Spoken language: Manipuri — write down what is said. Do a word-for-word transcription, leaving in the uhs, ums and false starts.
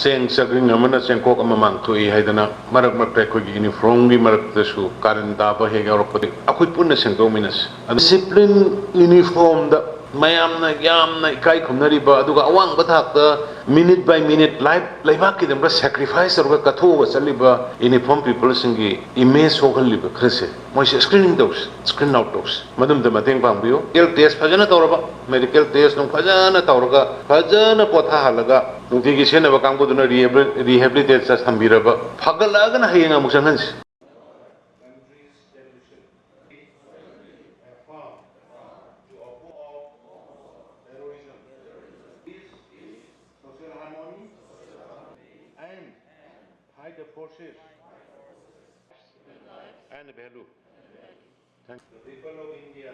ꯆꯦꯡ ꯆꯒ꯭ꯔꯤꯡ ꯑꯃꯅ ꯆꯦꯡꯀꯣꯛ ꯑꯃ ꯃꯥꯡꯊꯣꯛꯏ ꯍꯥꯏꯗꯅ ꯃꯔꯛ ꯃꯔꯛꯇ ꯑꯩꯈꯣꯏꯒꯤ ꯌꯨꯅꯤꯐꯣꯔꯝꯒꯤ ꯃꯔꯛꯇꯁꯨ ꯀꯥꯔꯟ ꯇꯥꯕ ꯍꯦꯛ ꯌꯥꯎꯔꯛꯄꯗ ꯑꯩꯈꯣꯏ ꯄꯨꯟꯅ ꯁꯦꯡꯗꯣꯛꯃꯤꯟꯅꯁꯤ꯫ ꯗꯤꯁꯤꯄ꯭ꯂꯤꯟ ꯌꯨꯅꯤꯐꯣꯔꯝꯗ ꯃꯌꯥꯝꯅ ꯌꯥꯝꯅ ꯏꯀꯥꯏ ꯈꯨꯝꯅꯔꯤꯕ, ꯑꯗꯨꯒ ꯑꯋꯥꯡꯕ ꯊꯥꯛꯇ ꯃꯤꯅꯤꯠ ꯕꯥꯏ ꯃꯤꯅꯤꯠ ꯂꯥꯏꯐ ꯂꯩꯕꯥꯛꯀꯤꯗꯃꯛꯇ ꯁꯦꯀ꯭ꯔꯤꯐꯥꯏꯁ ꯇꯧꯔꯒ ꯀꯠꯊꯣꯛꯑꯒ ꯆꯠꯂꯤꯕ ꯌꯨꯅꯤꯐꯣꯔꯝ ꯄꯤꯄꯜꯁꯤꯡꯒꯤ ꯏꯃꯦꯖ ꯁꯣꯛꯍꯜꯂꯤꯕ ꯈꯔꯁꯦ ꯃꯣꯏꯁꯦ ꯁ꯭ꯀ꯭ꯔꯤꯅꯤꯡ ꯇꯧꯁꯤ, ꯁ꯭ꯀ꯭ꯔꯤꯟ ꯑꯥꯎꯠ ꯇꯧꯁꯤ꯫ ꯃꯗꯨꯝꯇ ꯃꯇꯦꯡ ꯄꯥꯡꯕꯤꯌꯨ꯫ ꯍꯦꯜꯊ ꯇꯦꯁ ꯐꯖꯅ ꯇꯧꯔꯕ, ꯃꯦꯗꯤꯀꯦꯜ ꯇꯦꯁ ꯅꯨꯡ ꯐꯖꯅ ꯇꯧꯔꯒ, ꯐꯖꯅ ꯄꯣꯊꯥꯍꯜꯂꯒ, ꯅꯨꯡꯇꯤꯒꯤ ꯁꯤꯖꯤꯟꯅꯕ ꯀꯥꯡꯕꯨꯗꯨꯅ ꯔꯤꯍꯦꯕꯤꯂꯤꯇꯦꯠ ꯊꯝꯕꯤꯔꯕ, ꯐꯒꯠꯂꯛꯑꯒꯅ ꯍꯌꯦꯡ ꯑꯃꯨꯛ ꯆꯪꯍꯟꯁꯤ꯫ Social harmony and fight the forces and value. Thank you. The people of India.